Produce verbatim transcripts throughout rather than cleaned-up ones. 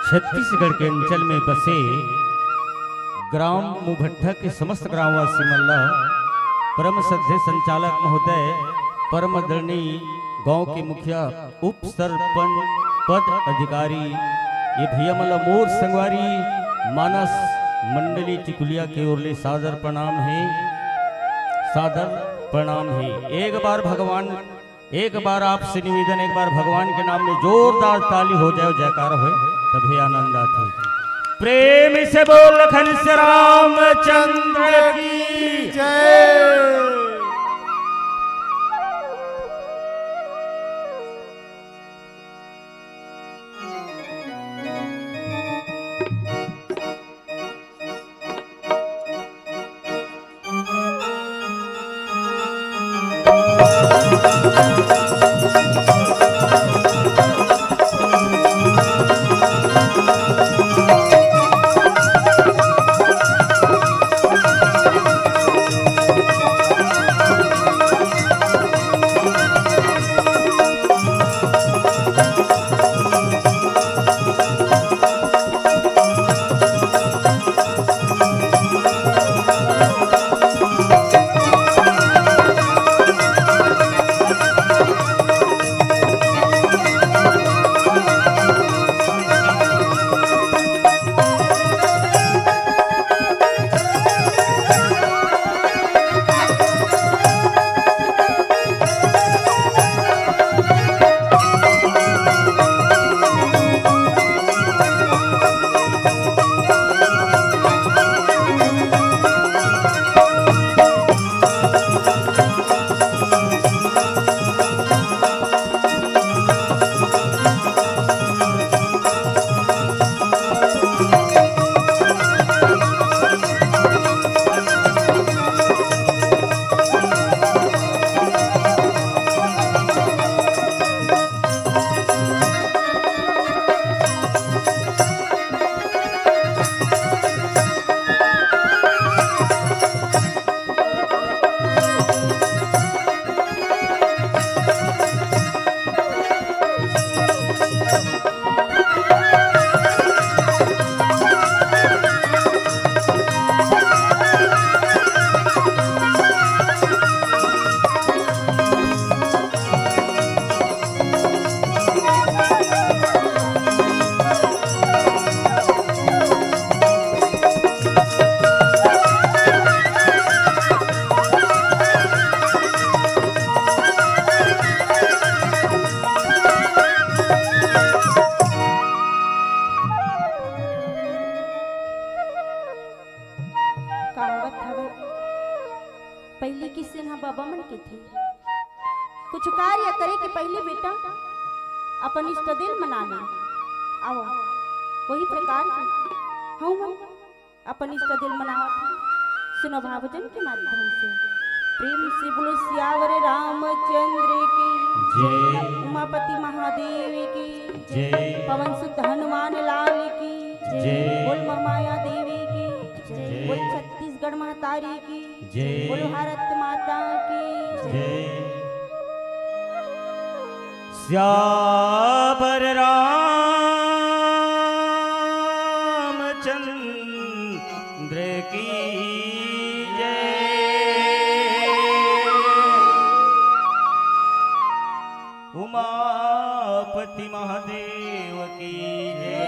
छत्तीसगढ़ के अंचल में बसे ग्राम मुभट्ठा के समस्त ग्रामवासी मन ला परम श्रद्धेय संचालक महोदय, परम आदरणीय गांव के मुखिया, उप सरपंच पद अधिकारी, ये भैया मन ला मोर संगवारी मानस मंडली टिकुलिया के ओर ले सादर प्रणाम हे, सादर प्रणाम हे। एक बार भगवान, एक बार आपसे निवेदन, एक बार भगवान के नाम में जोरदार ताली हो जाए, जयकार होए, तभी आनंद आथे। प्रेम से बोल घनश्याम रामचंद्र की जय। कहावत हवे, पहिली किसिन ह बाबा मन के थे, कुछ कार्य करे के पहिली बेटा अपन इष्ट देव ल मना ले। आवो, वही प्रकार के हमन अपन इष्ट देव ल मनावत हन। सुनो भावजन के माध्यम से प्रेम से बोलो सियावर रामचंद्र की जय। उमापति महादेव की जय। पवन सुत हनुमान लाल की जय। बोल महामाया देवी की जय। बोल छत्तीसगढ़ महतारी की जय। बोल भारत माता की जय। सियावर रामचंद्र की जय। उमापति महादेव की जय।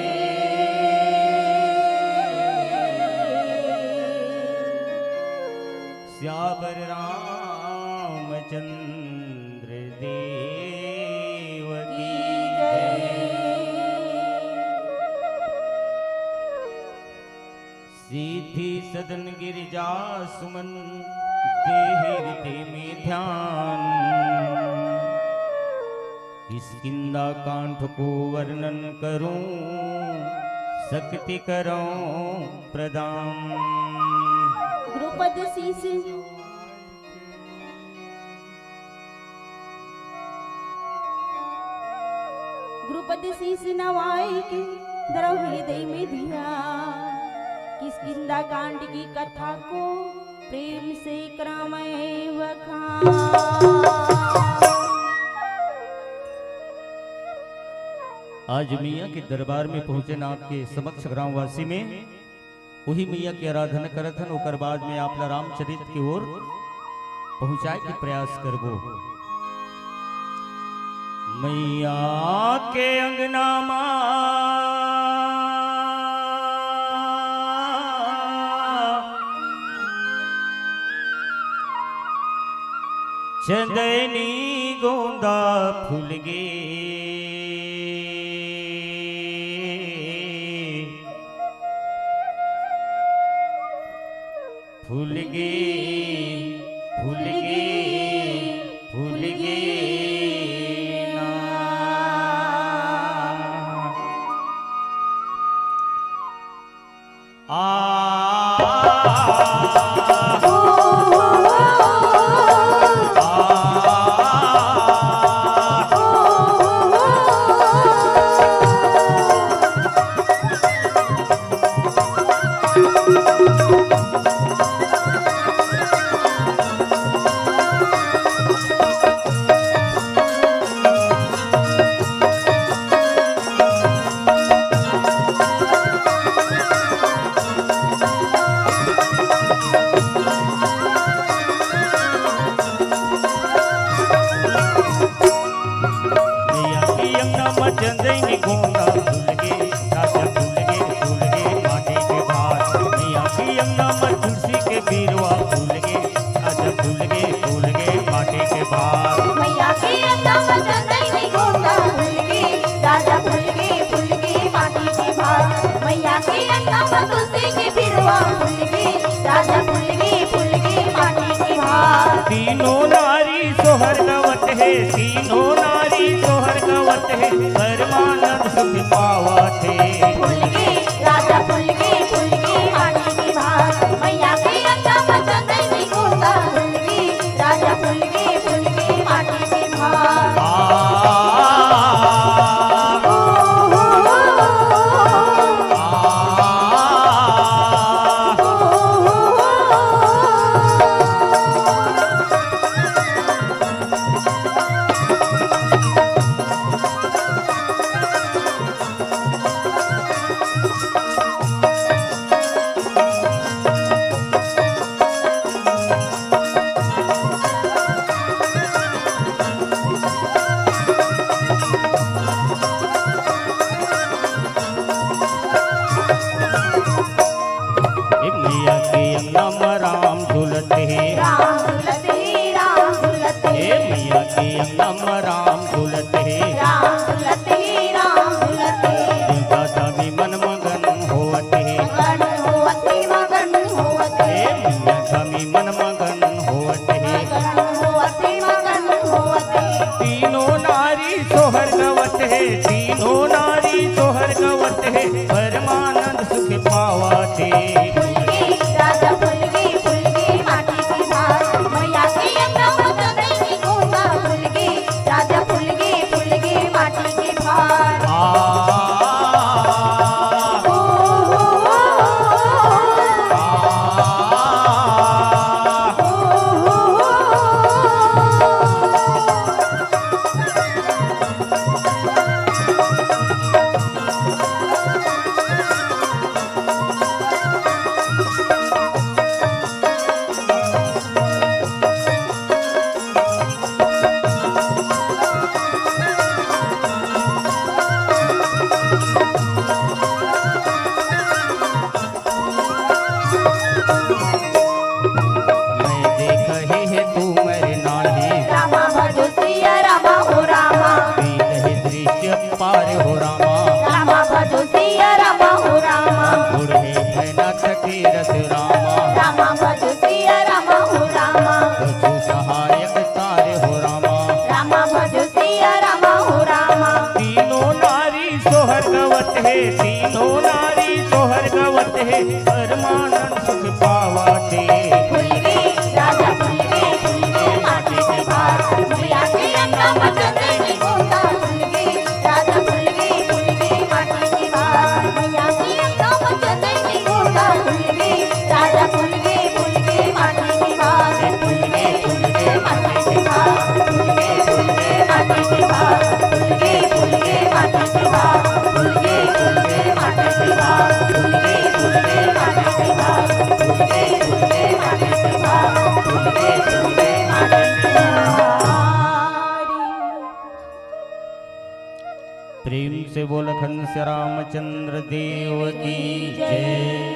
सियावर रामचंद्र देव की जय। सिद्धि सदन गिरिजा सुमन, देहि हृदय में ध्यान। किष्किंधा कांड को वर्णन करूं, शक्ति करूं प्रदान। द्रुपद शीश द्रुपद शीश नवाई के द्रौपदी में धिया। किष्किंधा कांड की कथा को प्रेम से करवै बखान। आज मइया के दरबार में पहुंचन आपके समक्ष ग्रामवासी में, उही मइया के आराधना करत हन, ओकर बाद में आप ला रामचरित के ओर पहुंचाए के प्रयास करबो। मइया के अंगना मा चंदैनी गोंदा फूल गे, फूल गे, फूल गे, फूल गे ना। मइया के अंगना म चंदैनी गोंदा फूल गे, ताजा फूल गे, फूल गे माटी के भार। मइया के अंगना म तुलसी के बिरवा फूल गे, ताजा फूल गे, फूल गे माटी के भार। मइया के अंगना म चंदैनी गोंदा फूल गे, ताजा फूल गे, फूल गे माटी के भार। मइया के अंगना म तुलसी के बिरवा फूल गे, ताजा फूल गे, फूल गे माटी के भार। तीनों नारी सोहर गवत हे, तीनों नारी सोहर गवत हे, परमानंद सुख पावत हे। फूल गे, राजा फूल गे, फूल गे माटी के भार। मइया के अंगना म चंदैनी गोंदा फूल गे, राजा फूल गे, फूल गे माटी के भार। आ, आ, ए मइया के अंगना म राम झूलत हे। राम झूलत हे, राम झूलत हे। ए मइया के अंगना म राम झूलत हे। राम झूलत हे, राम झूलत हे। दुर्गा स्वामी मन मगन होवत हे। मगन होवत हे, मगन होवत हे। ए मइया स्वामी मन मगन होवत हे। मगन होवत हे, मगन होवत हे। तीनों नारी सोहर गवत हे, तीनों नारी सोहर गवत हे, परमानंद सुख पावत हे। फूल गे, राजा फूल गे, फूल गे माटी के भार। मइया के अंगना म चंदैनी गोंदा फूल गे, राजा फूल गे, फूल गे माटी के भार। आ, ओ, ओ, ओ, ओ, ओ। आ, प्रेम से बोल कंस रामचंद्र देव की जय।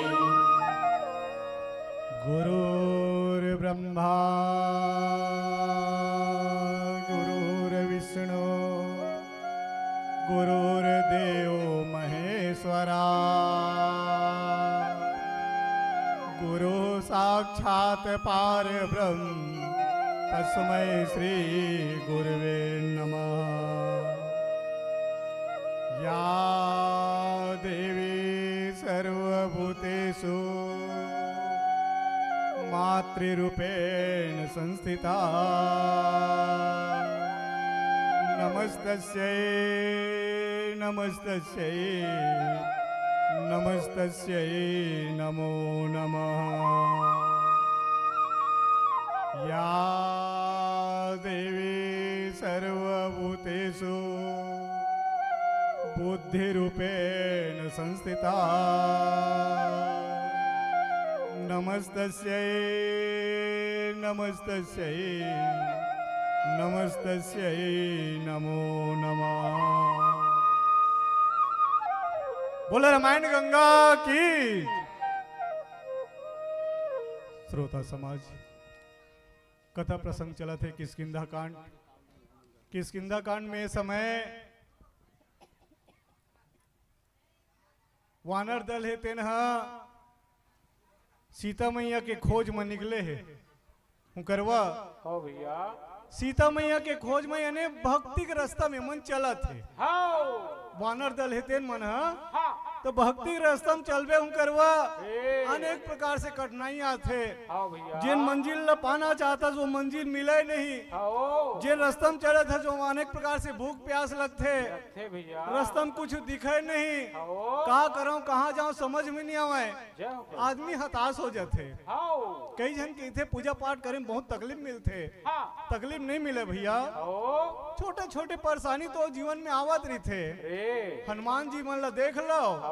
गुरुर्ब्रह्मा गुरुर्विष्णु गुरुर्देव महेश्वरा। गुरु साक्षात पार ब्रह्म तस्मै श्री गुरुवे नमः। या देवी सर्वभूतेषु मातृरूपेण संस्थिता। नमस्तस्यै नमस्तस्यै नमस्तस्यै नमो नमः। या देवी सर्वभूतेषु बुद्धिरूपेण संस्थिता। नमस्तस्यै नमस्तस्यै नमस्तस्यै नमो नमः। बोलो रामायण गंगा की। श्रोता समाज, कथा प्रसंग चलत हे किष्किंधा कांड। किष्किंधा कांड में समय वानर दल हे, तेन ह सीता मैया के खोज म निकले हे। हुंकरवा हो भैया। सीता मैया के खोज म, यानी भक्ति के रास्ता में मन चलत हे। हाँ। वानर दल हे, तेन मन ह हाँ। तो भक्ति के रास्ता में चलबे हुंकरवा। ए। अनेक प्रकार से कठिनाई आथे। हाँ भैया। जेन मंजिल ल पाना चाहत हस, वो मंजिल मिले नहीं। हाँ। जेन रास्ता में चलत हस, वो अनेक प्रकार से भूख प्यास लगथे। लगथे भैया। रास्ता में कुछ दिखे नहीं। हाँ। का करंव, कहाँ जांव, समझ में नहीं आवय। जय हो। आदमी हताश हो जाथे। हाँ। कई झन कहिथे, पूजा पाठ करे में बहुत तकलीफ मिलथे। हाँ। तकलीफ नहीं मिले भैया। हाँ। छोटे छोटे परेशानी तो जीवन में आवत रहिथे। रे। हनुमान जी मन ला देख लो। हाँ।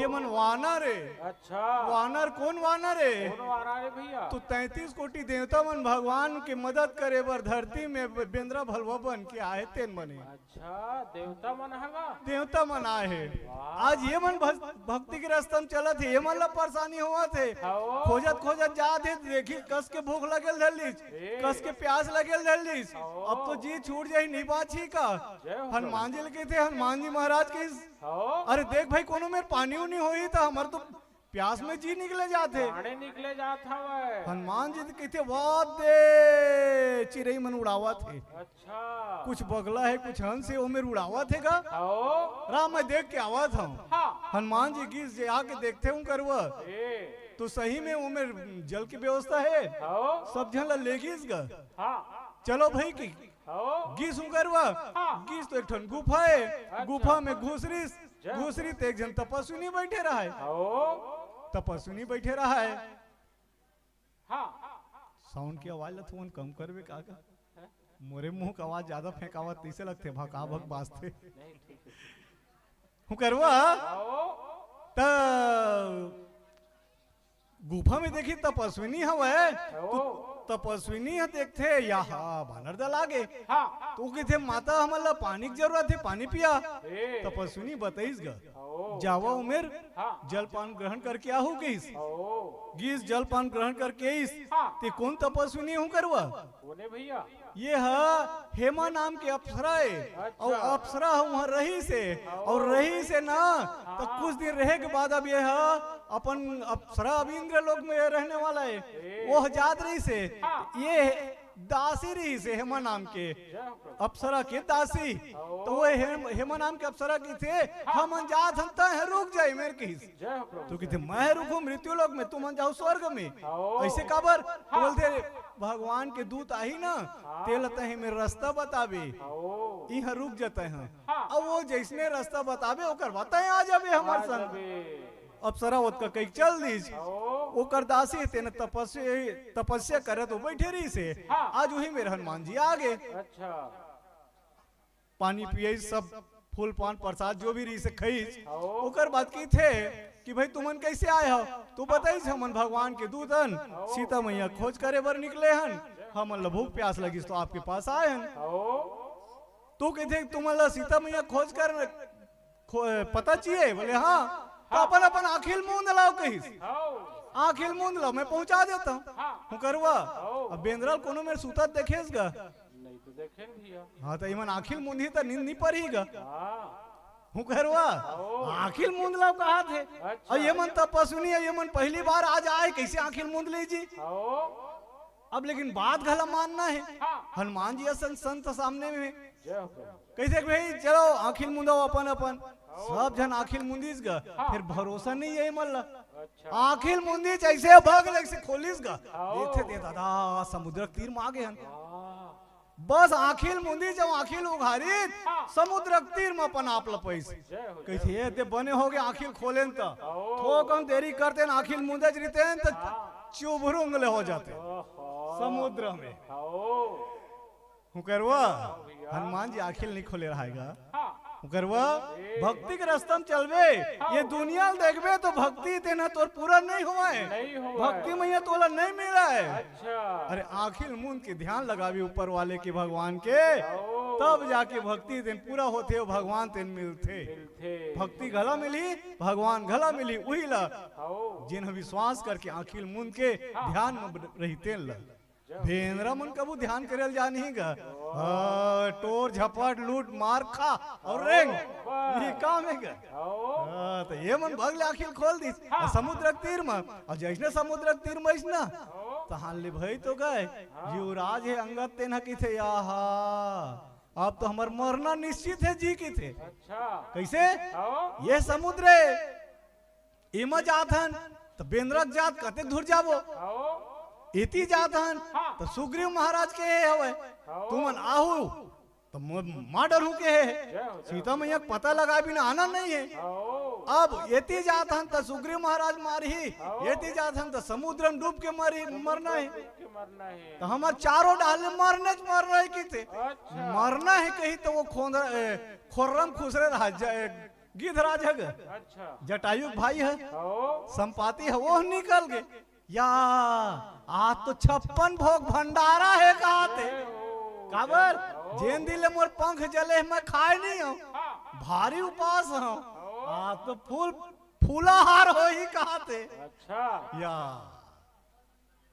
ये मन वानर हे। अच्छा। वानर कोन वानर हे? कौन वानर हे भैया? तो तैंतीस कोटि देवता मन भगवान के मदद करे बर धरती में बेंदरा भलुवा बन के आए, तेन मन हे। अच्छा, देवता मन हे गा? देवता मन आए हे। वाह। आज ये मन भस-, भक्ति के रास्ता में चलत हे, ये मन ला परेशानी होवत हे। हाँ। खोजत खोजत जात हे, देखिस कस के भूख लगेल धर लिस, ए। कस के प्यास लगेल धर लिस। हाँ। अब तो जी छूट जाही, नहीं बाँचही का? जय हो हनुमान जी ल कहिथे, हनुमान जी महाराज कहिस, हाँ। अरे देख भाई, कोनो मेर पानी उनी होही त हमर तो प्यास में जी निकले जात हे। प्राणे निकले जात हवय। हनुमान जी तो कहिथे, "वाह दे, चिरई मन उड़ावत हे।" अच्छा। कुछ बगला हे, कुछ हंस हे, ओमेर उड़ावत हे गा। हाँ। राम, मैं देख के आवत हंव। हाँ। हनुमान जी गिस जे आके देखथे हुंकरवा। ए। तो सही में ओमेर जल के व्यवस्था हे। हाँ। सब झन ला ले गिस गा। हाँ। चलो भाई की हाँ। गिस हुंकरवा। हाँ। गिस तो एक ठन गुफा हे। अच्छा। गुफा में घुसरिस। जय। घुसरिस त एक झन तपस्विनी बइठे रहय। हाँ। तपस्विनी बइठे रहय। हाँ। साउंड के आवाज ला थोन कम करबे का गा? मोरे मुंह के आवाज ज्यादा फेंकावत तइसे लगथे, भकाभक बाजथे। नहीं, ठीक हे। हुंकरवा। हाँ। त गुफा में देखिस तपस्विनी हवय, ओ। तो तपस्विनी ह देखथे, या हा, बानर दल आगे। हाँ। तो कहिथे, "माता, हमन ला पानी के जरूरत हे, पानी पिया।" ए। तपस्विनी बताइस गा, ओ। "जावा ओमेर हाँ। जलपान ग्रहण करके आहू," कहिस। ओ। गिस जलपान ग्रहण करके आइस। हाँ। ते कोन तपस्विनी हुंकरवा? कोने भैया? ये ह हेमा नाम के अप्सरा हे। अच्छा। अउ अप्सरा ह उहाँ रहिस हे। हाँ। अउ रहिस हे ना, त हाँ। कुछ दिन रहे के बाद अब ये ह अपन अप्सरा, अब इंद्र लोक में ये रहने वाला हे। ए। वो ह जात रहिस हे। हाँ। ये दासी रहिस हे हेमा नाम के। जय हो प्रभु। अप्सरा के दासी। हाँ। तो वो हेम-, हेमा नाम के अप्सरा कहिथे, हाँ। "हमन जात हन, तैं ह रुक जा एमेर," कहिस। जय हो प्रभु। तो कहिथे, "मैं रुकहूं मृत्यु लोक में, तुमन जाहू स्वर्ग में।" हाँ। अइसे काबर? तो हाँ। बोलथे, "भगवान के दूत आही ना, हाँ। तेला तैं ह एमेर रस्ता बताबे। हाँ। इहाँ रुक जा तैं ह।" हाँ। अब वो जइसने रस्ता बताबे, ओकर बाद तैं आ जाबे हमर आ संग। जाबे। अप्सरा ओतका कहिके चल दिस। हाँ। ओकर दासी तेन तपस्या, तपस्या करत वो बइठे रहिस हे। हाँ। आज उही मेर हनुमान जी आगे। अच्छा। पानी पियइस, सब फूल पान प्रसाद जो भी रहिस हे खइस। हाँ। ओकर बाद कहिथे कि, "भाई तुमन कइसे आए हव?" तो बताइस, "हमन भगवान के दूत हन, हाँ। सीता मैया खोज करे बर निकले हन, हमन ला भूख प्यास लगिस तो आपके पास आए हन।" हाँ। तो कहिथे, "तुमन ला सीता मैया खोज कर को-, पता चाहिए?" बोले, "हाँ।" "तो हाँ। अपन, अपन आँखी ल मूंद लाव," कहिस। हाँ। "आँखी ल मूंद लाव, मैं पहुँचा देता हूँ।" हाँ। हुकरवा, हाँ। अब बेंदरा ल कोनो मेर सुतत देखेस गा। नहीं तो देखे न भैया। हाँ, तो इमन आँखी ल मूंदही त नींद नहीं परही गा। हाँ। हुकरवा, हाँ। आँखी ल मूंद लाव कहत हे। अच्छा। अउ ये मन तपस्विनी हे, ये मन पहली बार आज आए, कैसे आँखी ल मूंद लीही जी? हाँ। अब लेकिन बात घला मानना हे। हाँ। हनुमान जी असन संत सामने में। जय हो प्रभु। कहिथे कि भाई चलो आँखी ल मुंदाव अपन अपन। हाँ। सब झन आँखी ल मुंदिस गा। हाँ। फिर भरोसा नहीं हे मन ला। अच्छा। आँखी ल मुंदिस, जैसे भग ले से खोलिस गा। हाँ। देखथे, दे दादा, समुद्र के तीर म आ गे हन। हाँ। बस आँखी ल मुंदिस, जब आँखी ल उघारिस, हाँ। समुद्र के तीर म अपन आप ल पाइस। जय हो, जय हो। कहिथे, "ए, ते बने होगे आँखी ल खोलेन त।" हाँ। थोकन देरी करतेन, आँखी ल मुंदेच रहितेन त हाँ। चुभरुंग ले हो जाते ओहो। समुद्र में। हाँ। हुकरवा, हाँ भैया। हनुमान जी आँखी ल नहीं खोले रहय गा। हाँ। हुकरवा, ए। भक्ति के रस्ता म चलबे, हाँ। ये दुनिया ल देखबे तो भक्ति तेन ह तोर पूरा नहीं होवय। नहीं होवय। भक्ति मइया तोला नहीं मिलय। अच्छा। अरे आँखी ल मूंद के ध्यान लगाबे ऊपर वाले के, भगवान के, हाँ। तब जाके भक्ति तेन पूरा होथे अउ भगवान तेन मिलथे। मिलथे। भक्ति घला मिलही, भगवान घला मिलही, उही ला हाँ। जेन ह विश्वास करके आँखी ल मूंद के हाँ। ध्यान म रहितेन ला। बेंदरा मन कभू ध्यान करे ल जा नहीं गा। हाँ, टोर झपट लूट मार खा अउ रेंग। ये काम हे गा। हाँ, त ये मन भग ले आँखी ल खोल दिस। हाँ। अउ समुद्र के तीर म, अउ जइसने समुद्र के तीर म अइस ना, हाँ। तहान ले भई तो गय। हाँ। युवराज हे अंगद, तेन ह कहिथे, "आहा, अब तो हमर मरना निश्चित हे जी," कहिथे। अच्छा। कइसे? हाँ। ये समुद्र हे, एमा जात हन, त बेंदरा के जात कतेक दूर जाबो? हाँ। एती जात हन, हाँ। त सुग्रीव महाराज के हे हवय। हाँ। तुमन आहू, त म-, मार डरहूं के हे। जय हो, जय हो। सीता मइया के पता लगाबे बिना आना नहीं हे। हाँ। अब एती जात हन, त सुग्रीव महाराज मारही, हाँ। एती जात हन, त समुद्र म डूब के मरही, समुद्र मरना हे। डूब के मरना हे। त हमर चारों डाल मरने च मरना हे कहिथे। अच्छा। मरना हे कही त वो खोंदरा, ए, खोर्रम खुसरे रहा, ज-, ए, गिधराज हे ग। अच्छा। जटायु के भाई हे। हाँ। संपाति हे, वो निकल गे। या, आज तो छप्पन भोग भंडारा हे कहत हे। ए हो। काबर? हाँ। जेन दिन ले मोर पंख जले हे, मैं खाय नहीं हंव। हाँ। भारी उपास हंव। हाँ। आज तो फूल, फूलाहार होही कहत हे। अच्छा। या।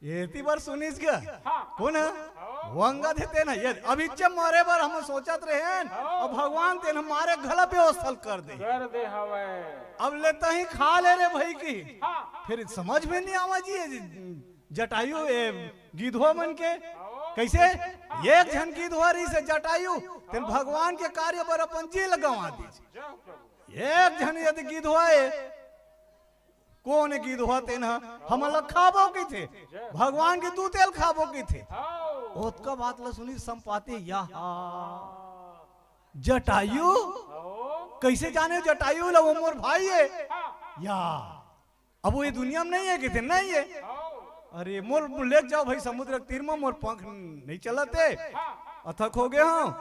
एती बर सुनिस गा। हाँ। कोन ह? हाँ। वो अंगद हे तेन ह। ये अभी चे मरे बर हम सोचत रहेन, हाँ। अब भगवान तेन ह मारे घला व्यवस्था कर दे। कर दे हवय। अब ले तहीं खा ले रे भई की। हाँ। फिर समझ में नहीं आवा जी, ये जटायु, ए, गिधवा मन के। हाँ। कइसे? हाँ। एक झन गिधवा रहिस हे जटायु, तेन हाँ। भगवान के कार्य बर अपन जी ल गंवा दिस। जय हो प्रभु। एक झन यदि गिधवा हे, कोन गिधवा तेन ह? हमन ल खाबो कहिथे, भगवान के दूते ल खाबो कहिथे। हाँ। ओतका बात ल सुनिस संपाति, या हा। जटायु? हाँ। कइसे जाने जटायु ल? वो मोर भाई हे। हाँ। या। अब वो ये दुनिया म नहीं हे कहिथे, नहीं हे। हाँ। अरे मोर लेके जाव भई समुद्र के तीर म, मोर पंख नहीं चलत हे। हाँ। अथक हो गे हंव।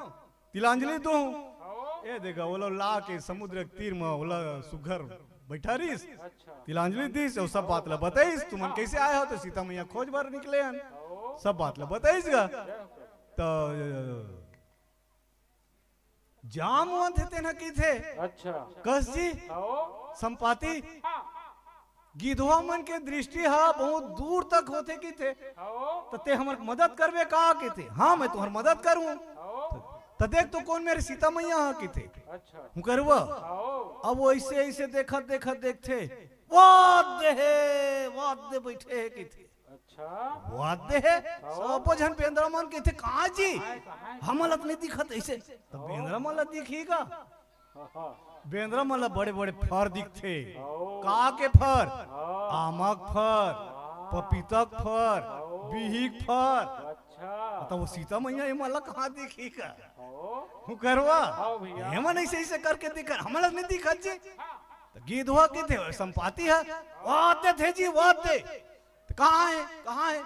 तिलांजलि दूहूं। हाँ। ए देखा, वो लोग ला के समुद्र के तीर म, वो ला सुघर बैठा रहिस। अच्छा। तिलांजलि दिस, अउ सब बात ला बताइस, तुमन हाँ। कइसे आय हव, त सीता मइया खोज बर निकले हन। हाँ। सब बात ला बताइस गा। जय हो। त जामवंत हे तेन ह कहिथे। अच्छा। कस जी, हाँ। संपाति, हाँ। गिधवा मन के दृष्टि ह बहुत दूर तक होथे कहिथे। हाँ। त ते हमर मदद करबे का कहिथे? हाँ, मैं तुहर मदद करूं। हाँ। त देख तो कोन मेर सीता मइया ह कहिथे। अच्छा। हुकरवा। हाँ। अब वो अइसे अइसे देखत देखत देखथे, वाद्य हे, वाद्य बइठे हे कहिथे। अच्छा। वाद्य हे, हाँ। सबो झन बेंदरा मन कहिथे, "कहाँ जी? कहाँ हे, कहाँ हे?" हमन ल त नहीं दिखत अइसे। त हाँ। बेंदरा मन ल दिखही गा। हाँ, हाँ। बेंदरा मन ल बड़े-बड़े फर दिखथे। हाँ। का के फर? हाँ। आमा के फर, हाँ। पपीता के फर, हाँ। बिही के फर। अच्छा। त वो सीता मइया एमन ल कहाँ दिखही गा? हाँ। हुकरवा, हाँ भैया। एमन अइसे-अइसे करके दिखत, हमन ल नहीं दिखत जी। हाँ। त गिधवा कहिथे, संपाति ह, वाद्य हे जी, वाद्य। त कहाँ हे, कहाँ हे?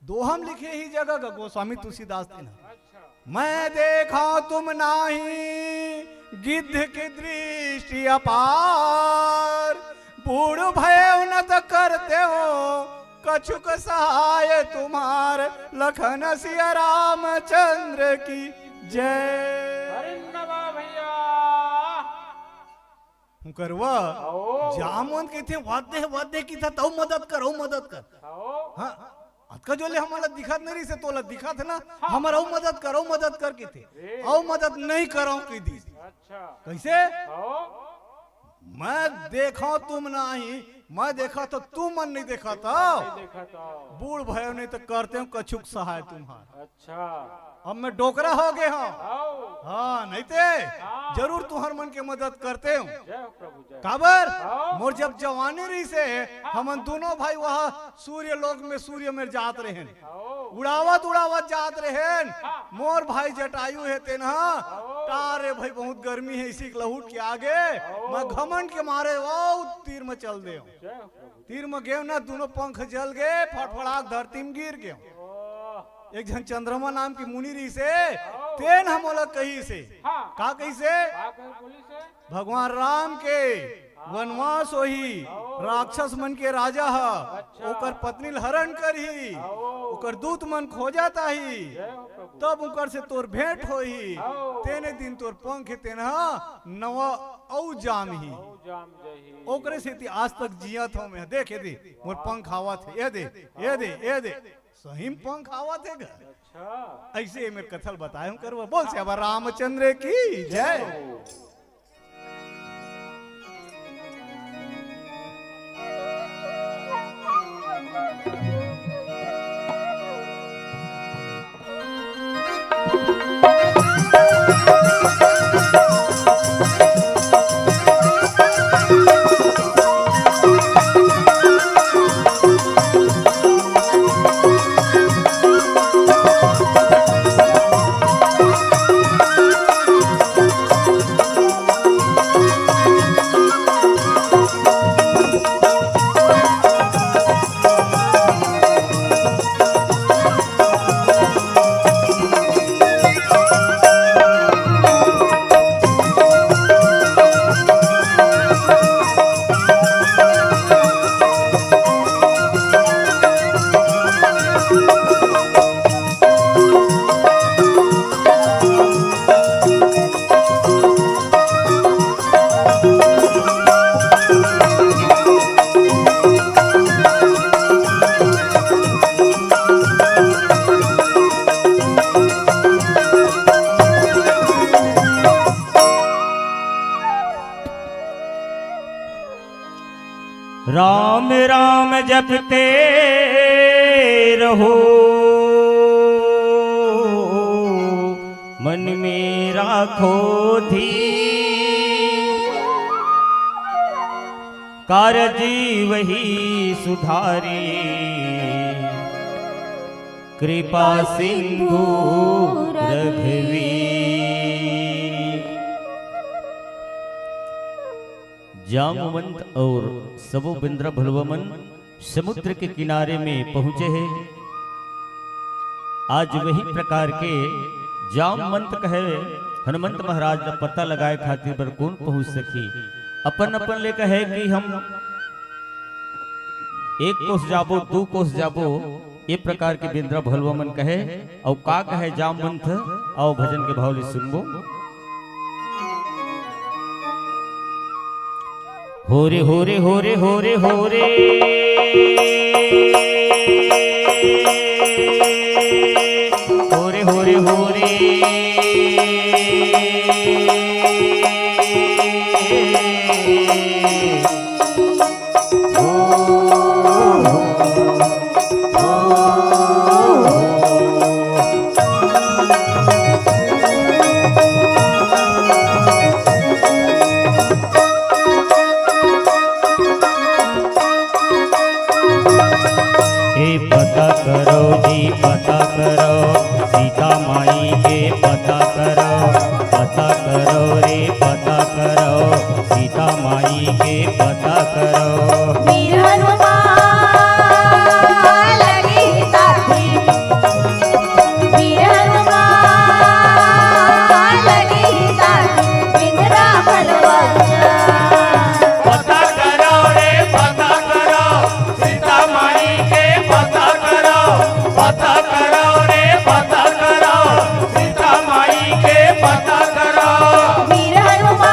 दोहा म लिखे ही जगह गा गोस्वामी तुलसीदास तेन ह। अच्छा। मैं देखा तुम नाही गिद्ध की दृष्टि अपार, बूढ़ भए नत करते हो कछुक सहाय तुम्हार, लखन सिया रामचंद्र की जय। अरे नवा भैया। हुंकरवा, आओ। जामवंत कहिथे, "वाद्य, वाद्य," कहिथे, "तऊ मदद कर, अऊ मदद कर।" आओ। हाँ, अतका जोर ले हमन ला दिखत नइ रहिसे, तोला दिखत हे ना, हाँ। "हमर अऊ मदद कर, अऊ मदद कर," कहिथे। ए। "अऊ मदद नइ करंव," कहि दिस। अच्छा। कइसे? आओ। "मैं देखंव तुम नाही, मैं देखंव त तुमन नइ देखत हव। नइ देखत हव। बूढ़ भयेंव नहीं त करतेंव कछुक सहाय तुम्हार।" अच्छा। अब मैं डोकरा हो गे हंव। आओ। हाँ, नहीं ते हाँ। जरूर तुंहर मन के मदद करतेंव। जय हो प्रभु, जय हो। काबर? आओ। मोर जब जवानी रहिसे, हाँ। हमन दूनों भाई वहाँ सूर्य लोक में सूर्य मेर जात रहेन। आओ। उड़ावत उड़ावत जात रहेन। हाँ। मोर भाई जटायु हे तेन ह, आओ। "का रे भाई, बहुत गर्मी हे, इसी के लहुट के आगे, आओ। मैं घमंड के मारे वो तीर में चल देंव।" जय हो प्रभु। तीर म गेंव ना, दूनों पंख जल गे, फड़फड़ाक धरती म गिर गेंव। ओह। एक झन चंद्रमा नाम के मुनि रहिसे, ओह। तेन ह मोला कहिसे। हाँ। का कहिसे? का कहि-, बोलिसे? भगवान राम के हाँ। वनवास होही, ओह। राक्षस मन के राजा ह, अच्छा। ओकर पत्नी ल हरण करही, ओह। ओकर दूत मन खोजत आही, जय हो प्रभु। तब ओकर से तोर भेंट होही, ओह। तेने दिन तोर पंख तेन ह नवा अउ जामही। अउ जाम जही। ओकरे सेती आज तक जियत हंव मैं। देख, ए दे, मोर पंख आवत हे, ए दे, ए दे, ए दे। सही म पंख आवत हे ग। अच्छा। अइसे ए मेर कथा ल बताए हंव करवा। बोल से अब रामचंद्र की जय। राम राम जपते रहो, मन में राखो धीर। कारज वही सुधारी, कृपा सिंधु रघुवीर। जामवंत और सबो बेंदरा भलुवा मन समुद्र के किनारे में पहुंचे हे। आज वही प्रकार के जामवंत कहे हनुमंत महाराज ला पता लगाए खातिर बर कोन पहुंच सकही। अपन अपन ले कहे कि हम एक कोस जाबो, दू कोस जाबो, ए प्रकार के बेंदरा भलुवा मन कहे। अउ का कहे जामवंत, अउ भजन के भाव ले सुनबो। हो रे, हो रे, हो रे, हो रे, हो रे। हो रे, हो रे, हो रे। ए पता करो जी, पता करो, सीता माई के पता करो, पता करो रे, पता करो, सीता माई के पता करो। वीर हनुमान लगी साथी, वीर हनुमान लगी साथी, बिंद्रा बलवंत। पता करो रे, पता करो, सीता माई के पता करो, पता करो रे, पता करो, सीता माई के पता करो। वीर हनुमान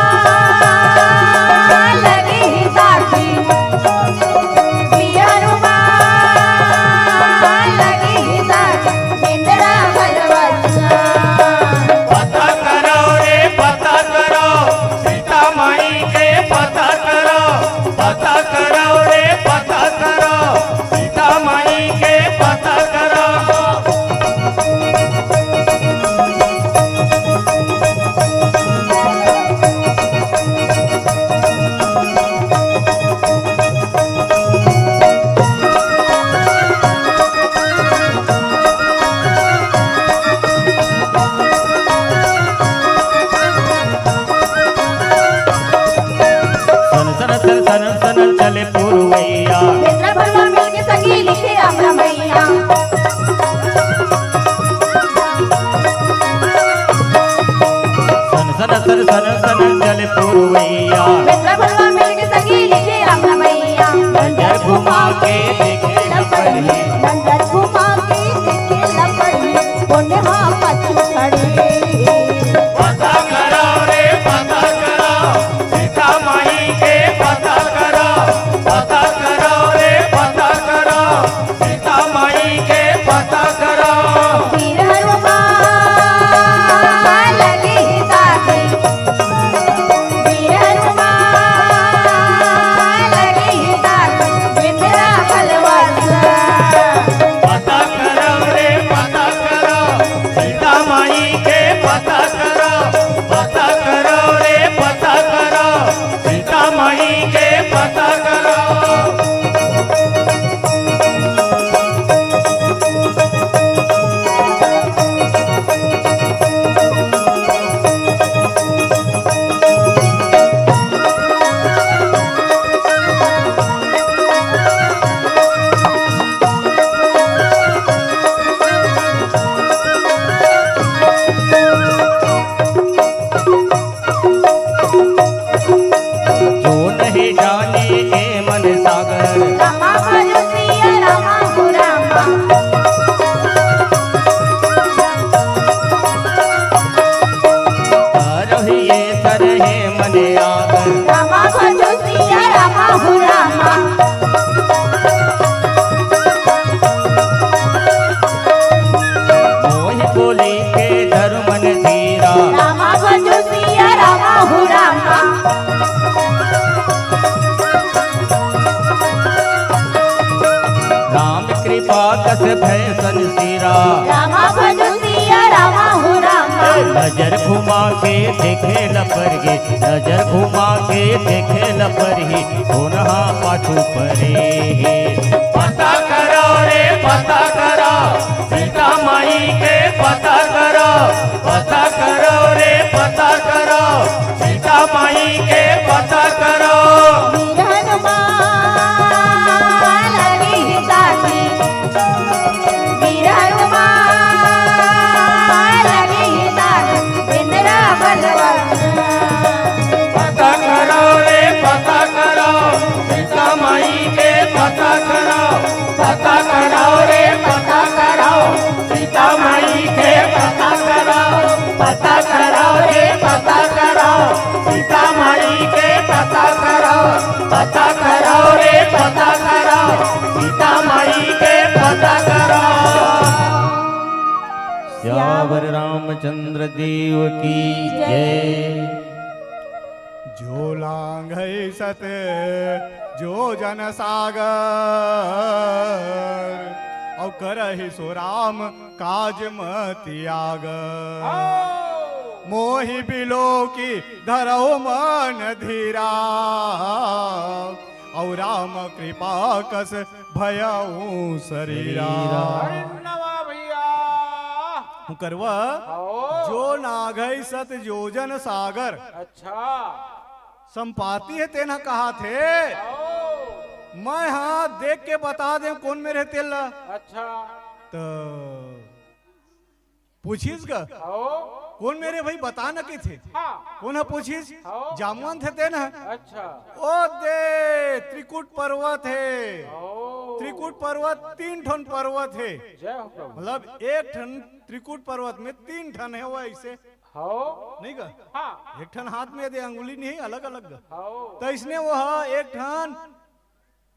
कोन हा पाछू खड़े? पता करो रे, पता करो, सीता माई के पता करो, पता करो रे, पता करो, सीता माई के पता करो। वीर हनुमान लगी दादी, वीर हनुमान लगी दादी, बिंदरा बलवंत। पता करो रे, पता करो, सीता माई के पता करो, पता करो रे, पता करो, सीता माई के पता करो। जो नहीं जाने ए मन सागर। रामा भजो सिया रामा हो रामा। रहिए सरहे मन आगर। रामा भजो सिया रामा हो रामा। मोहि बोली के धर्मन धीरा। रामा भजो सिया रामा हो रामा। राम कृपा कस भय सन सीरा। रामा भजो सिया रामा हो रामा। नजर घुमा के देखे ल परगे, नजर घुमा के देखे ल परही, कोन हा पाछू परे हे। पता करो रे, पता करो, सीता माई के पता करो, पता करो रे, पता करो, सीता माई के पता करो। वीर हनुमान लगी दादी, वीर हनुमान लगी दादी, बिंदरा बलवंत। पता करो रे, पता करो, सीता माई के पता करो, पता करो रे, पता करो, सीता माई के पता करो, पता करो रे, पता करो, सीता माई के पता करो, पता करो रे, पता करो, सीता माई के पता करो। सियावर रामचंद्र देव की जय। जो लांघै सत जो जन सागर, अउ करहि सो राम काज मति आगर। मोहि बिलोकि धरौ मन धीरा, अउ राम कृपा कस भयउ सरीरा। अरे सुनावा भैया। हूँ करवा, आओ। जो लांघै सत जो जन सागर। अच्छा। संपाती हे तेन ह कहाथे। आओ। मैं हा देख के बता देंव कोन मेर हे तेला। अच्छा। त पूछिस गा? आओ। कोन मेर हे भई बता न कहिथे। हाँ। कोन ह पूछिस? आओ। जामवंत हे तेन ह। अच्छा। ओ दे त्रिकूट पर्वत हे। आओ। त्रिकूट पर्वत तीन ठन पर्वत हे। जय हो प्रभु। मतलब एक ठन त्रिकूट पर्वत में तीन ठन हे वो ऐसे। हव। नहीं का? हाँ। एक ठन हाथ में दे अंगुली नहीं, अलग-अलग गा। हव। त इसने वो ह एक ठन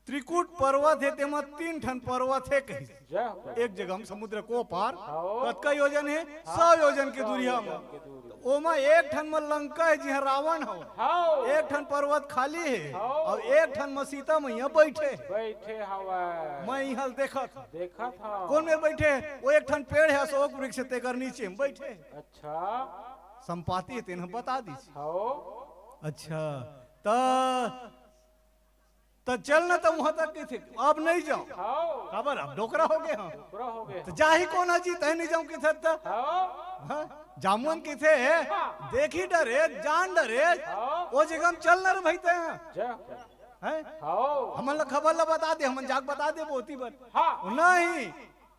त्रिकूट पर्वत हे, तेमा तीन ठन पर्वत हे कहिस। जय हो। एक जगह हम समुद्र को पार, हव। कतका योजन हे? हाँ, सौ योजन के सौ दूरिहा योजन म। के दूरी। त ओमा एक ठन म लंका हे, जिहाँ रावण हव। हव। एक ठन पर्वत खाली हे, हव। अउ एक ठन म सीता मैया बइठे। बइठे हवय। मैं इहाँ ल देखत हँव। देखत हँव। कोन मेर बइठे? वो एक ठन पेड़ हे, अशोक वृक्ष, तेकर नीचे म बइठे। अच्छा। संपाती हे, तेन ह बता दिस। हव। अच्छा, त, त चल न त उहाँ तक कहिथे, अब नहीं जाँव। हव। काबर, अब डोकरा हो गे हँव। डोकरा हो गे त हँव। जाही कोन ह जी, तैं नहीं जाँव कहिथे त? हव। हाँ? जामुन कहिथे, हाँ। देखी डरे, जान डरे, हव। वो जगह म चल न रे भई तैं। जय हो। हैं? हव। हमन ला खबर ला बता दे, हमन जाके बता देबो ओती बर। हाँ। नहीं,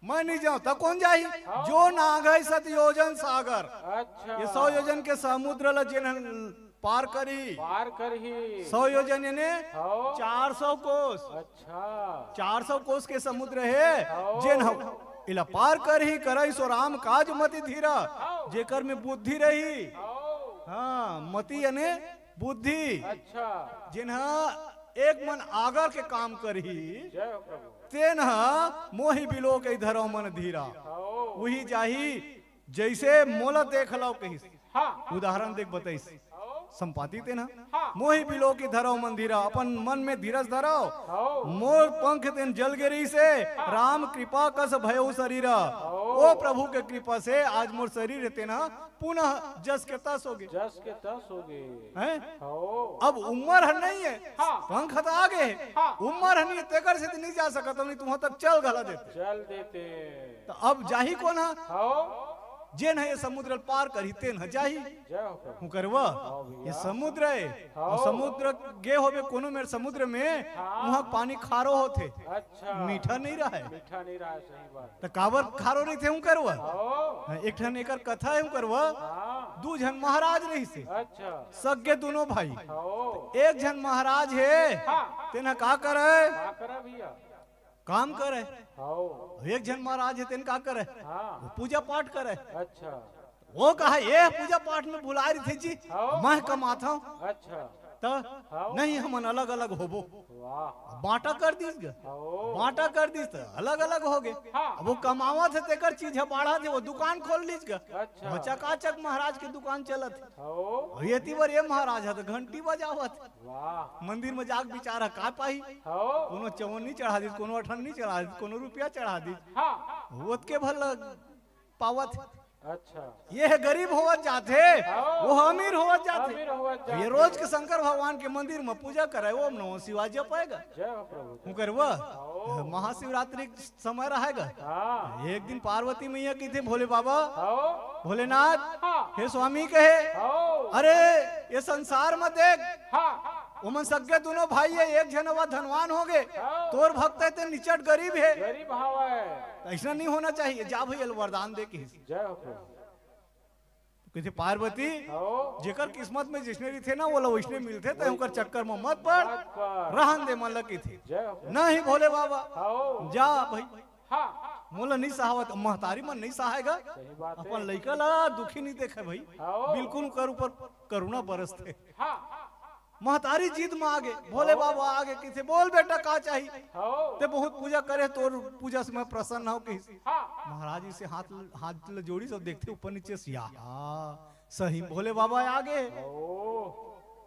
मैं नहीं जाँव, त कोन जाही? हाँ। जो लांघै सत योजन सागर। अच्छा। ये सौ योजन के समुद्र ला जेन ह पार करही। पार करही। सौ योजन याने हाँ। चार सौ कोस। अच्छा। चार सौ कोस के समुद्र हे, हाँ। जेन ह एला पार करही, करई सो राम काज मति धीरा। हाँ। जेकर में बुद्धि रही। हाँ। हाँ, मति याने बुद्धि। अच्छा। जेन ह एक मन आगर के काम करही, जय हो प्रभु। तेन ह मोहि बिलोकही धरव मन धीरा। हाँ। उही जाही, जइसे मोला देख लव कहिस। हाँ। उदाहरण देख बताइस। हाँ। संपाति तेन ह, हाँ। मोहि बिलोकही धरव मन धीरा, अपन मन में धीरज धरव। हाँ। मोर पंख तेन जल गे रहिसे, हाँ। राम कृपा कस भयउ सरीरा। हाँ। ओ प्रभु के कृपा से आज मोर शरीर हे तेन ह पुनः जस के तस होगे। जस के तस होगे। हैं? हाँ। अब उम्र ह नहीं हे, हाँ। पंख ह त आगे हे, हाँ। उम्र ह नहीं हे, तेकर से त नहीं जा सकत, नहीं तुहा तक चल घला देते। चल देते। त अब जाही कोन ह? हाँ। जेन ह ये समुद्र ल पार करही, तेन ह जाही। जय हो प्रभु। हूँ करवा? हाँ भैया। ये समुद्र हे। हाँ। अउ समुद्र गे होबे कोनो मेर समुद्र में, हाँ। उहाँ पानी खारो होथे। अच्छा। मीठा नहीं रहय। मीठा नहीं रहय, सही बात। त काबर खारो रहिथे हूँ करवा? हाँ। हाँ, एक ठन एकर कथा हे हूँ करवा। हाँ। दू झन महाराज रहिसे। अच्छा। सगे दोनों भाई। हाँ। एक झन महाराज हे, हाँ। तेन ह का करय? का करय भैया? काम करय। हाँ। एक झन महाराज हे, तेन का करय? हाँ। वो पूजा पाठ करय। अच्छा। वो कहा, "ये पूजा पाठ में बुलाय रहिथे जी, हाँ। मैं कमाथंव।" अच्छा। त हाँ। नहीं, हमन अलग-अलग होबो। वाह। बांटा कर दिस ग। हाँ। बांटा कर दिस त अलग-अलग होगे। हाँ। अब वो कमावत हे, तेकर चीज ह बाढ़त हे, वो दुकान खोल लिस ग। अच्छा। वो चकाचक महाराज के दुकान चलत हे। हाँ। अउ एती बर ये महाराज ह त घंटी बजावत हे। वाह। मंदिर में जाके बिचारा का पाही? हाँ। कोनो चौवन नहीं चढ़ा दिस, कोनो अठन नहीं चढ़ा दिस, कोनो रुपया चढ़ा दिस। हाँ। ओतके भर ल पावत हे। अच्छा। ये ह गरीब होवत जाथे, हाँ। वो ह अमीर होवत जाथे। अमीर होवत जाथे। ये रोज के शंकर भगवान के मंदिर में पूजा करय, वो नमः शिवाय जपय ग। जय हो प्रभु। हूँ करवा? हाँ। महाशिवरात्रि समय रहय ग। हाँ। एक दिन पार्वती मैया कहिथे, "भोले बाबा, हाँ। भोलेनाथ, हाँ। हे स्वामी," कहे, हाँ। "अरे, ये संसार में देख, हाँ। ओमन सगे दोनों भाई हे, एक झन अवा धनवान होगे, हाँ। तोर भक्त हे ते निचट गरीब हे।" गरीब हवय। अइसना नहीं होना चाहिए, जा भई, एला वरदान दे," कहिस। जय हो प्रभु। कहिथे, "पार्वती, हाँ। जेकर किस्मत में जइसने रहिथे ना, ओला वइसने मिलथे, त ओकर चक्कर में मत पड़, मत पड़। रहन दे मन ल," कहिथे। जय हो। "नहीं भोले बाबा, हाँ। जा भई, हाँ। मोला नहीं सहावत, महतारी मन नहीं सहाय ग, सही बात हे। अपन लइका ला दुखी नहीं देखे भई, हाँ। बिल्कुल ओकर ऊपर करुणा बरसथे।" हाँ। महतारी जिद में आगे, भोले बाबा आगे, कहिथे, "बोल बेटा, का चाही? हाँ। ते बहुत पूजा करे, तोर पूजा से मैं प्रसन्न हूँ," कहिस। हाँ। महाराज जी से हाथ, हाथ ल जोड़िस अउ देखथे ऊपर नीचे से, या, सही भोले बाबा आगे। ओ।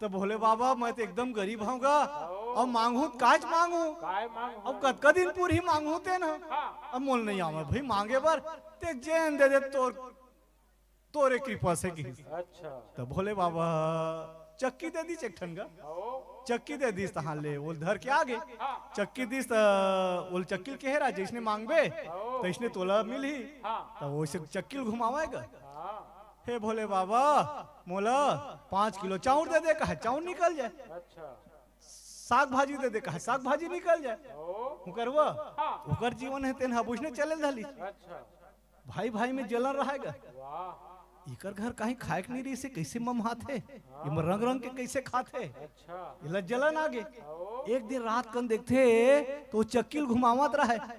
त भोले बाबा, मैं तो एकदम गरीब हूँ गा, हाँ। अउ मांगहूँ त काच मांगहूँ? काय मांगहूँ? अब कतका दिन पूरही मांगहूँ तेन ह? हाँ। अब मोल नहीं आवय भई मांगे बर, ते जेन दे दे तोर तोरे कृपा से कहिस। अच्छा। त भोले बाबा चक्की दे दिस एक ठन गा। हाँ। चक्की दे दिस, तहाँ ले ओला धर के आगे। हाँ। चक्की दिस त ओला चक्की ल केहे रहा, "जइसने मांगबे, हाँ। तइसने तोला मिलही।" हाँ। त वइसे चक्की ल घुमावय गा। हाँ। "हे भोले बाबा, मोला पाँच किलो चाउर दे दे," कहे, चाउर निकल जाय। अच्छा। "साग भाजी दे दे," कहे, साग भाजी निकल जाय। हाँ। हूँ करवा? हाँ। ओकर जीवन हे, तेन ह वइसने चले ल धर लिस। अच्छा। भाई भाई में जलन रहय गा। वाह। एकर घर कहीं खाय के नहीं रहिसे, कइसे ममहाथे, हाँ। एमा रंग रंग के कइसे खाथे, अच्छा। एला जलन आगे। हाँ। एक दिन रात कन देखथे त चक्की ल घुमावत रहय। हाँ।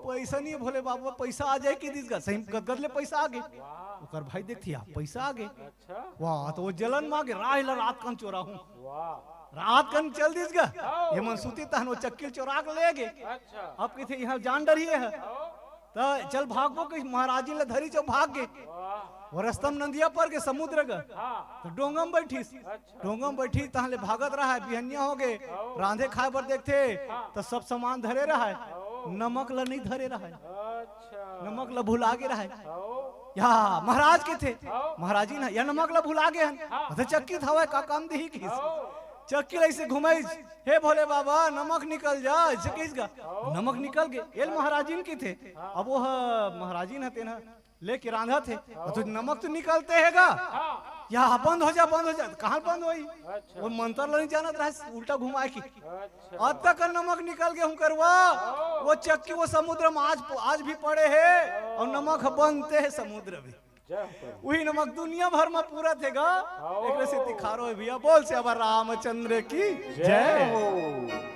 पइसा नहीं हे भोले बाबा, पइसा आ जाय कहि दिस गा, सही गदगद ले पइसा आगे। वाह। ओकर भाई देखथे, या पइसा आगे। अच्छा। वाह, त वो जलन म आगे, "ला एला रात कन चोराहूँ।" वाह। रात कन चल दिस गा। हाँ। एमन सुतिस तहन वो चक्की ल चोरा के ले गे। अच्छा। अब कहिथे, "इहाँ जान डरही हे।" हाँ। त चल भागबो कहिस, महाराजिन ल धरिस अउ भाग गे। वाह। वो रस्ता म नंदिया पर गे समुद्र गा। हाँ। त डोंगा म बइठिस। अच्छा। डोंगा म बइठिस, तहाँ ले भागत रहय, बिहनिया होगे। हाँ। रांधे खाय बर देखथे, हाँ। त सब सामान धरे रहय, हाँ। नमक ल नहीं धरे रहय। अच्छा। नमक ल भुला गे रहय। हाँ। या महाराज कहिथे, हाँ। महाराजिन ह, "या नमक ल भुला गे हन।" हाँ। त चक्की त हवय, का काम दिही कहिस। हाँ। चक्की ल अइसे घुमाइस, "हे भोले बाबा, नमक निकल जाय," अइसे कहिस गा। हाँ। नमक निकल गे। एला महाराजिन कहिथे। हाँ। अब वो ह महाराजिन ह, तेन ह लेके रांधत हे। हाँ। त नमक तो निकलते हे गा। हाँ। या बंद हो जा, बंद हो जा। कहाँ बंद होही? अच्छा। वो मंतर ल नहीं जानत रहय, उल्टा घुमाय के। अच्छा। अतका कन नमक निकल गे हूँ करवा। हाँ। वो चक्की वो समुद्र म आज, आज भी पड़े हे अउ नमक ह बनते हे समुद्र में। जय हो प्रभु। उही नमक दुनिया भर म पूरत हे गा। हाँ। एकरे सेती खारो हे भैया। बोल सियावर रामचंद्र की जय जय। हो।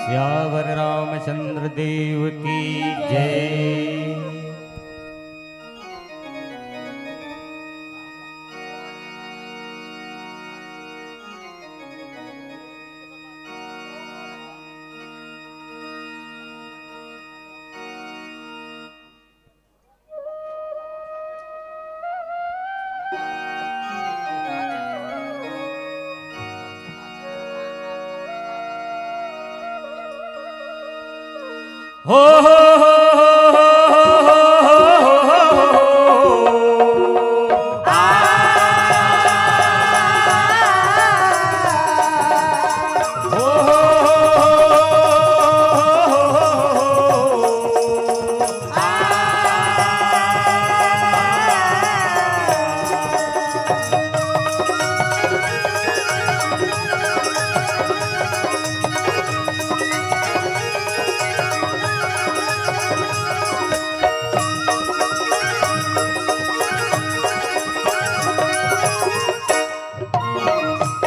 सियावर रामचंद्र देव की जय।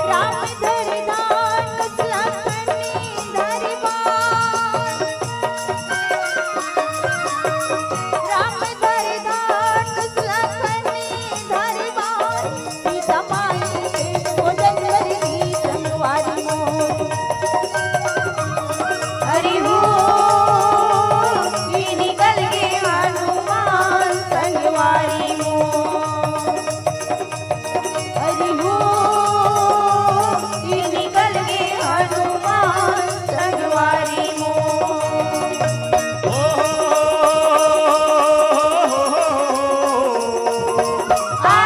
राम धरि धनुष लखन धरि बाण। राम धरि धनुष लखन धरि बाण। सीता माई के भोजन धरि दी संगवारी मोर। हरि हो, ये निकल गे हनुमान संगवारी मोर। हरि हो, ये निकल गे हनुमान संगवारी मोर। आ,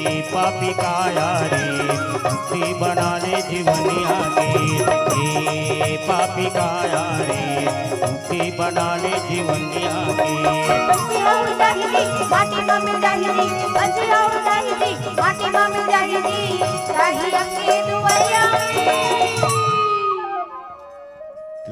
ए पापी काया रे, मुक्ति बना ले जीवनिया के। ए पापी काया रे, मुक्ति बना ले जीवनिया के। पंछी अउ दाहिनी, माटी म मिल जाही जी। पंछी अउ दाहिनी, माटी म मिल जाही जी। काहे अके दुआरिया में।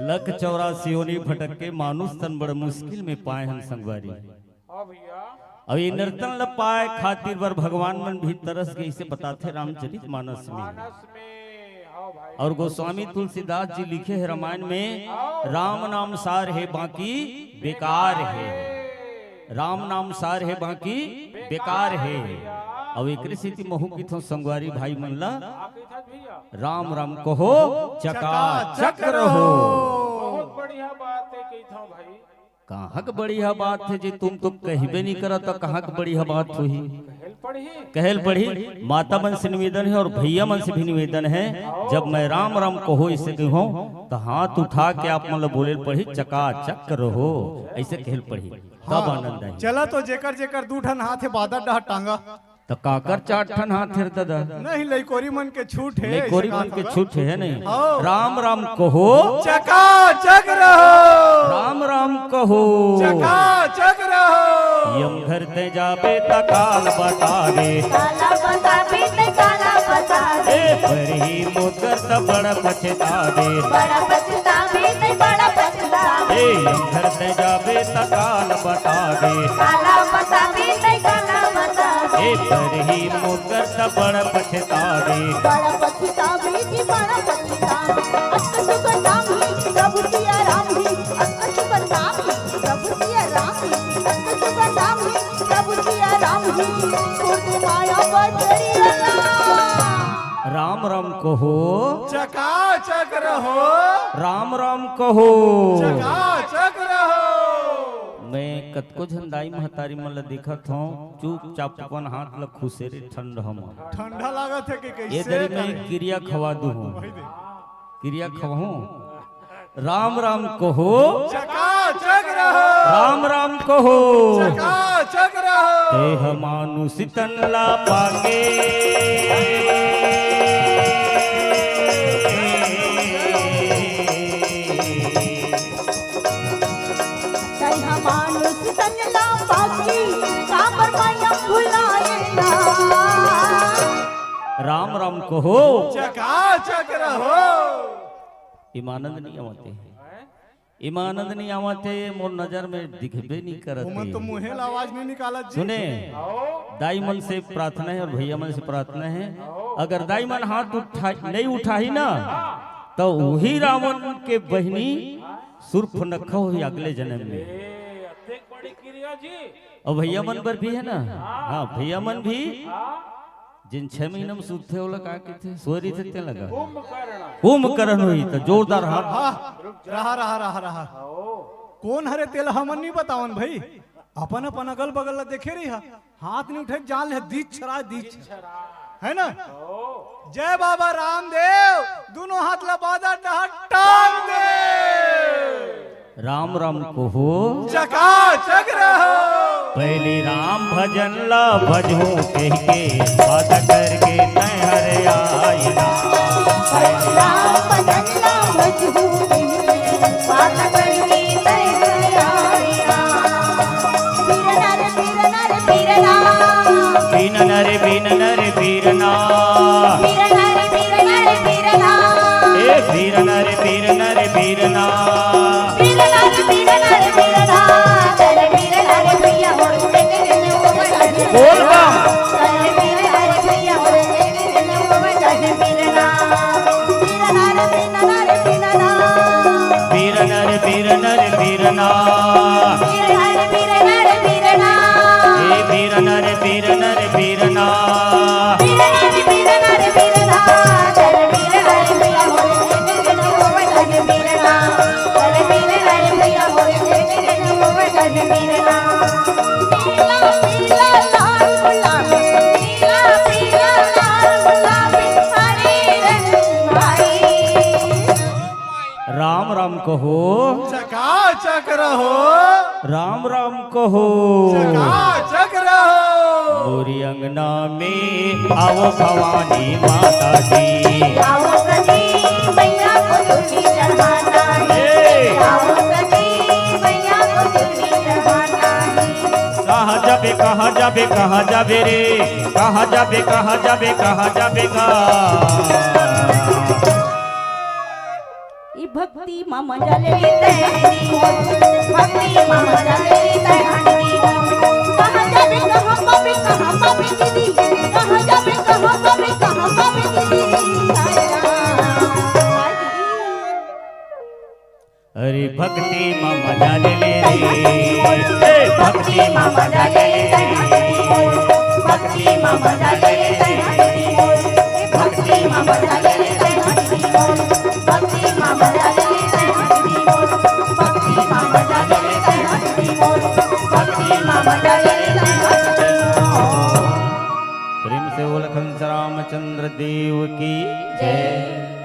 लख चौरासी योनि भटक के मानुष तन बड़ मुश्किल में पाए हन संगवारी। हाँ भैया। अब ये नर्तन ल पाए खातिर बर भगवान मन भी तरस के इसे बताथे रामचरित मानस में। मानस में, हाँ भाई। और गोस्वामी तुलसीदास जी लिखे हे रामायण में, हाँ। राम नाम सार हे बाकी बेकार हे। राम नाम सार हे बाकी बेकार हे। भैया। अब एकरे सेती महू किथों संगवारी भाई मन ला, हाँ, कहिथस भैया। राम राम कहो, चकाचक रहो। बहुत बढ़िया बात हे कहिथों भाई। कहाँ के बढ़िया बात हे जी, तुम तो कहिबे नहीं करत, तो कहाँ के बढ़िया बात होही? कहेल पड़ही। कहेल पड़ही। माता मन से निवेदन हे और भैया मन से भी निवेदन हे, जब मैं राम राम कहो इसे कहूँ, तो हाथ उठा के आप मन ल बोलेल पड़ही, चकाचक रहो, ऐसे कहेल पड़ही, तब हाँ। आनंद आही। चला तो जेकर जेकर दू ठन हाथ हे, बादर डहा टांगा। त काकर चार ठन हाथ हे रे ददा? नहीं, लइकोरी मन के छूट हे, लइकोरी मन के छूट हे, नहीं? हाँ। राम राम कहो। चकाचक रहो। राम राम कहो। चकाचक रहो। यमघर तैं जाबे त काला बताबे। काला बताबे तैं काला बताबे। ए, परही मोर कर त बड़ा पछताबे। बड़ा पछताबे तैं बड़ा पछताबे। ए, यमघर तैं जाबे त काला बताबे। काला बताबे तैं काला बताबे। ए, परही मोर कर त बड़ा पछताबे। बड़ा पछताबे जी, बड़ा पछताबे। अतका सुघर नाम हे प्रभु सिया राम जी, अतका सुघर नाम हे प्रभु सिया राम जी, अतका सुघर नाम हे प्रभु सिया राम जी, छोड़ दे माया बजरिया। राम राम कहो। चकाचक रहो। राम राम कहो। चकाचक रहो। मैं कतको झन दाई महतारी मन ल देखत हंव, चुपचाप अपन हाथ ल खुसेरे ठंडा म। ठंडा लागत हे कि ये कइसे दरी मैं करे? किरिया खवा दूहूं। वही दे। किरिया खवाहूं। राम राम कहो। चकाचक रहो। राम राम कहो। चकाचक रहो। तेह मानुष तन ला पाके। तैं ह मानुष तन ला पाके, काबर माया भुलाए ना। राम राम कहो। चकाचक रहो। इम आनंद नहीं आवत हे। इम आनंद नहीं आवत हे, मोर नजर में दिखबे नहीं करत ओमन हे। तो मुंहे ले आवाज नहीं निकालत जी। सुने, दाई मन से प्रार्थना हे अउ भइया मन से प्रार्थना हे, अगर दाई मन हाथ उठा, नहीं उठाही ना, त उही रावण के बहिनी सुर्पनखा होही अगले जनम में। ए, अतेक बड़ी किरिया जी। अउ भइया मन बर भी हे ना? हाँ, भइया मन भी। हाँ। जेन छह महीना में सुतथे, ओला का कहिथे? सोय रहिथे, तेन लगा। कुंभकर्ण। कुंभकर्ण होही, त जोरदार हाथ। हाँ, रहा, रहा, रहा, रहा। आओ। कोन हरे तेला हमन नहीं बतावन भई। अपन, अपन अगल बगल ला देखे रही हा। हाथ नहीं उठे, जान ले, दीच छरा, दीच। दीच छरा। हे ना? आओ। जय बाबा रामदेव, दूनों हाथ ला बादर डहर टांग दे। राम राम कहो। चकाचक रहो। पहिली राम भजन ला भजहूं कहिके, वादा करके तैं हर आय ना। पहिली राम भजन ला भजहूं कहिके, वादा करके तैं हर आय ना। बीरना रे, बीरना रे, बीरना। बीरना रे, बीरना रे, बीरना। बीरना रे, बीरना रे, बीरना। ए बीरना रे, बीरना रे, बीरना। बीरना रे, बीरना रे, बीरना। चल बीरना रे भैया हो, एक दिन वो बजा दे। बोल बम। चल बीरना रे भैया हो, एक दिन वो बजा दे बीरना। बीरना रे, बीरना रे, बीरना। बीरना रे, बीरना रे, बीरना। बीरना रे, बीरना रे, बीरना। ए बीरना रे, बीरना रे, बीरना। राम राम कहो। चकाचक रहो। राम राम कहो। चकाचक रहो। मोरी अंगना में आओ भवानी माता जी। आओ सती मैया को चुनरी चढ़ाना है। ए! आओ सती मैया को चुनरी चढ़ाना है। कहाँ जाबे, कहाँ जाबे, कहाँ जाबे रे? कहाँ जाबे, कहाँ जाबे, कहाँ जाबे गा? ई भक्ति मा मजा ले लेते हैं, भक्ति मा मजा ले लेते हैं। कहाँ जाबे, कहाँ पाबे, कहाँ पाबे दीदी, कहाँ जाबे, कहाँ पाबे, कहाँ पाबे दीदी। अरे भक्ति मा मजा ले ले रे, ए भक्ति मा मजा ले ले रे, भक्ति मा मजा ले ले रे, भक्ति मा मजा ले ले रे। प्रेम से बोल कंस रामचंद्र देव की जय।